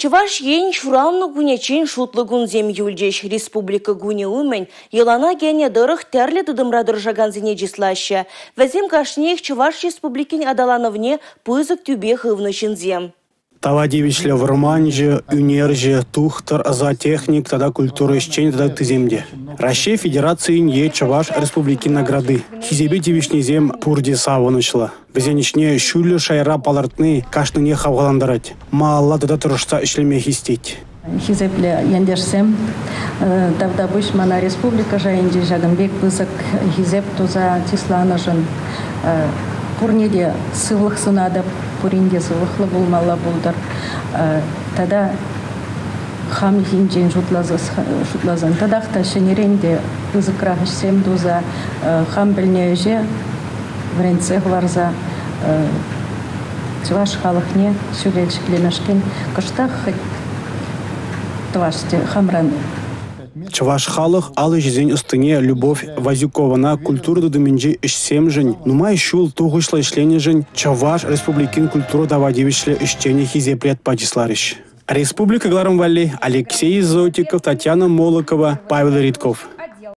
Чӑваш Ен ҫуралнӑ кунӗччен шутлӑ кунсем юлчӗҫ. Республика кунӗ умӗн йӑлана кӗнӗ тӑрӑх тӗрлӗ тытӑмра тӑрӑшакансене чыслаҫҫӗ. Вӗсем кашниех Чӑваш Республикин аталанӑвне пысӑк тӳпе хывнӑ ҫынсем. Тава тивӗҫлӗ вӑрманҫӑ, ӳнерҫӗ, тухтӑр, зоотехник тата культура ӗҫченӗ тата ыттисем те – Раҫҫей Федерацийӗн е Чӑваш Республикин награди. Хисепе тивӗҫнисем пурте савӑнӑҫлӑ. Вӗсен ӗҫне ҫӳллӗ шайра палӑртни кашнинех хавхалантарать, малалла тата тӑрӑшса ӗҫлеме хистет. Хисеплӗ ентешсем, тавтапуҫ мана республика шайӗнче ҫакӑн пек пысӑк хисеп туса чысланӑшӑн. Пурне те сывлӑх сунатӑп, пурин те сывлӑхлӑ пулмалла пултӑр. Тата хам ҫинчен шутласан татах та ҫӗнӗрен те пысӑкрах ӗҫсем туса хам пӗлнӗ ӗҫе вӗрентсе хӑварса чӑваш халӑхне ҫӳле ҫӗклемешкӗн кӑштах хӑть тӑвас хамран. Чӑваш халӑх ал ӗҫӗсен ӑстине Любовь Вазюковӑна культура тытӑмӗнчи ӗҫсемшӗн, нумай ҫул тухӑҫлӑ ӗҫленӗшӗн Чӑваш Республикин культура тава тивӗҫлӗ ӗҫченӗ хисеплӗ ятпа чысларӗҫ. Республика кӑларӑм валли Алексей Зотиков, Татьяна Молокова, Павел Ритков.